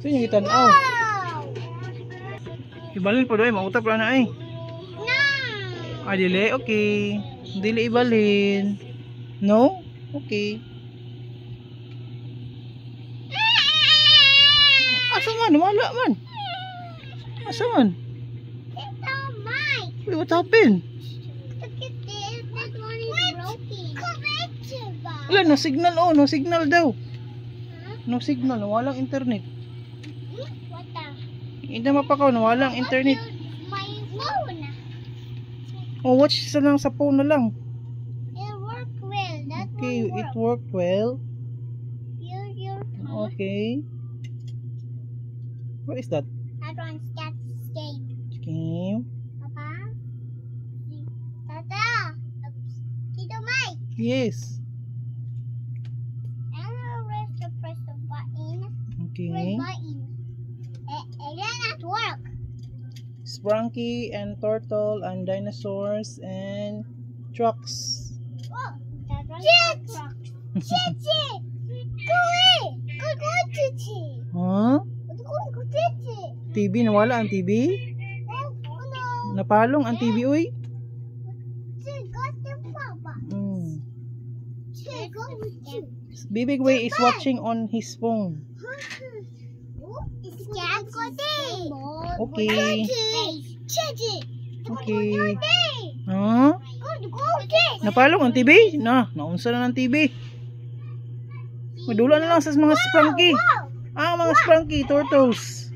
Sino yung itanaw? Ibalin po doon, mautap lang na ay. Ah, dili? Okay. Dili ibalin. No? Okay. Asa man? Wala man. Asa man? Wait, what happened? Wala, no signal. Oh, no signal daw. No signal, walang internet. Hindi mapakaw, walang internet. Oh, watch sa lang sa phone na lang. It worked well. That Okay, one it worked well. Your Okay. What is that? That one's cat game. Game. Papa? Tata! Tito Mike! Yes. I don't know where to press the button. Okay. Press button. It did not work. Sprunky and turtle and dinosaurs and trucks. Oh, that one's Chichi! Go away! Go, Chichi! Huh? Go, Chichi! TV, nawala ang TV? Oh, no! Napalong ang TV, uy. Chichi, got the papa. Chichi, go with you. Bibig Way is watching on his phone. Okay. Chichi! Okay. Go, Huh? Chichi! Napalong ang TV? Naunsa na ng TV. Madula na lang sa mga sprunky. Ah, mga sprunky, turtles.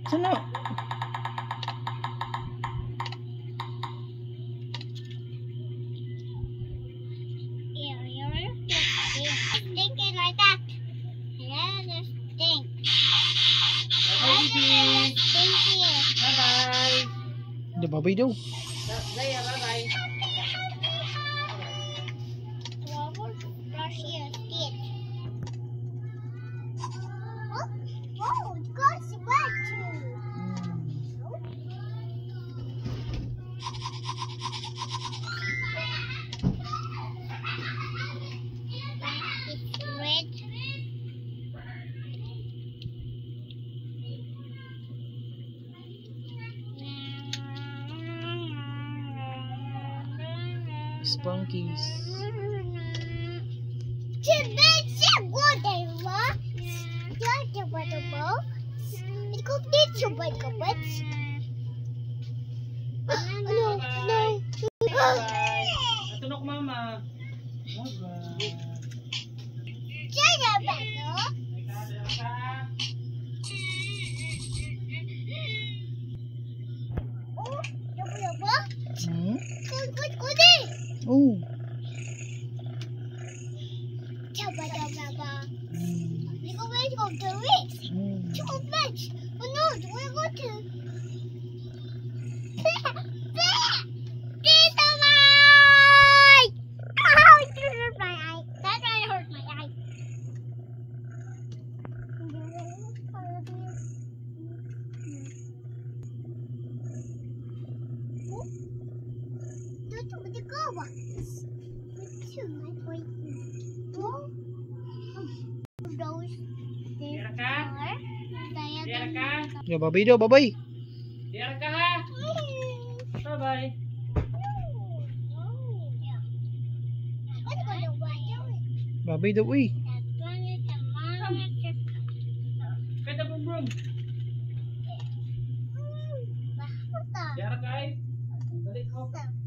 Sana? Thinking like that. And then just think. Stinky. Bye-bye. Di babay daw. Zaya, bye-bye. Brush your teeth. Oh, it got wet too. It's red. Spunkies. Tunok mama. Hmm? Oh. Diara ka? Diara ka? Ya, babay daw, babay. Diara ka ha? Bye-bye. Babay daw, uy. Kada brum-brum. Diara ka ay? Balik ko. Bye-bye.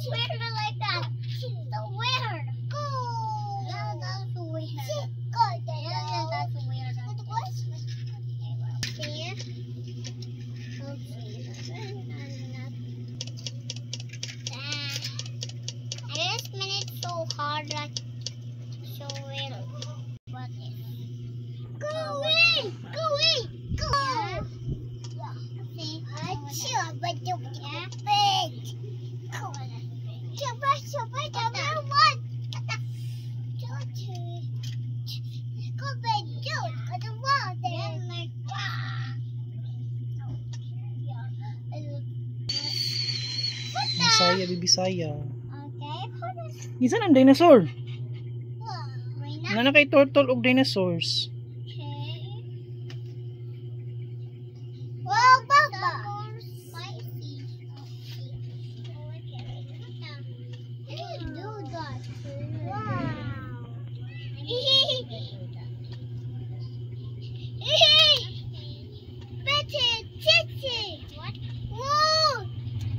Weird like that. So weird. Go. Yeah, that's weird. Go. Yeah, that's weird. What? Here. This minute so hard, like so weird. What is? Go away! Go away! Go! Yeah. See, I chill, but you can't. Bisaya, Bibisaya. Okay, hold on. Gisan ang dinosaur? Right now. Nana kay turtle og dinosaurs. Okay. Well, Papa. Spicy. Okay. How do you do that? Wow. What? Whoa!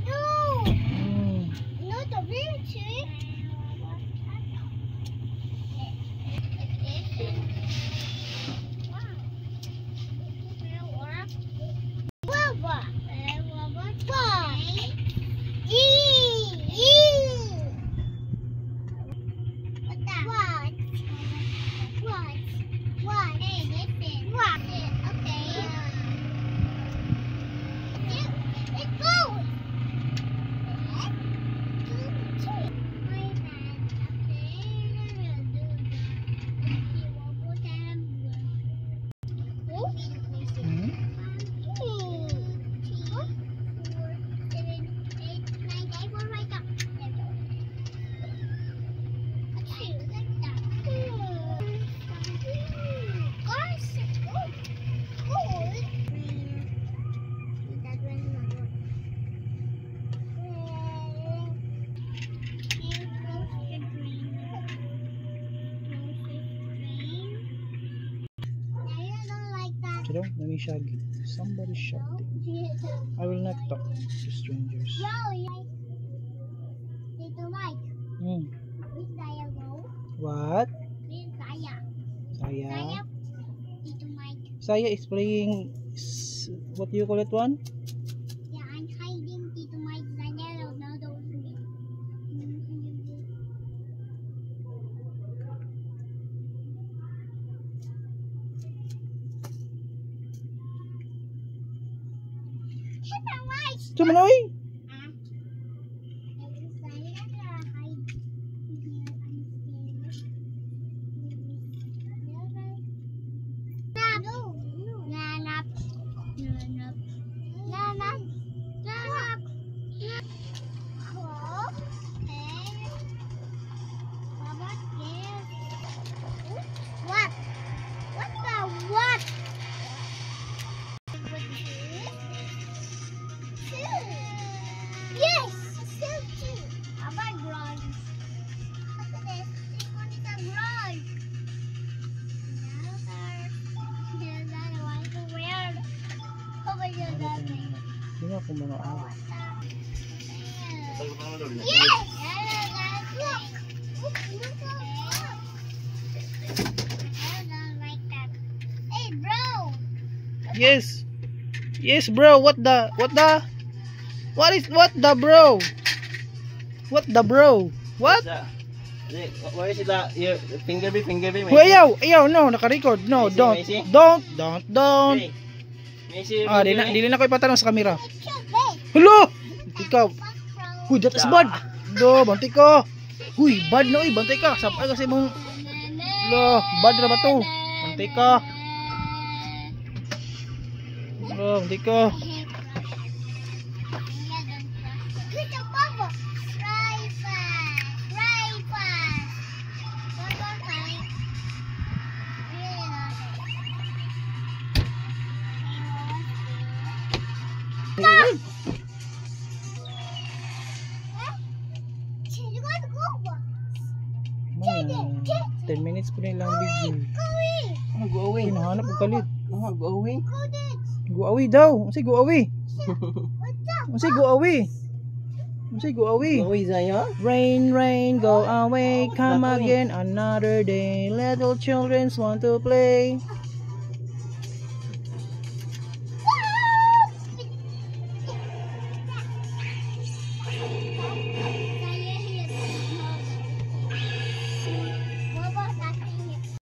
No! Hmm. Not a wheelchair. Hmm? Hello, let me shaggy. Somebody shouting. I will not talk to strangers. Hmm. What? Saya? Saya is playing, what do you call it one? Yeah, I'm hiding Tito Mike. Daniel, no, don't forget. Tito Mike! Sumanoy! What? What the what? Yes, still two. How about garage? Look at this. This one is a garage. There's that one so weird. Over here, that thing. Sino ako mga araw? Yes! Look! Look, look, look. I don't like that. Hey, bro! Yes! Yes bro, what the bro? What? What the bro? What? Where is it? Your finger me. Ayaw, no, naka-record. No, Macy, don't. Macy. Macy, Ah, dili na ko ipatanong sa kamera. It's cute, babe. Hello! Ikaw. Bro. Uy, that is bad. Do, bantay ka. Uy, bad na, uy, bantay ka. Sapay kasi mong, lo, bad na ba to? Bantay ka. Lo, bantay ka. Good job, Papa. Try fast. Try fast. One more time. Really not. You gotta go. Man, 10 minutes po na lang video. Go away. Oh, go away. Hinahanap ko kalit. Oh, go away. Go this. Go away daw. Unsay go away? What's up? Unsay go away? Unsay go away? Go away, Zaya. Rain, rain, go away, What's come that doing? again another day. Little children want to play.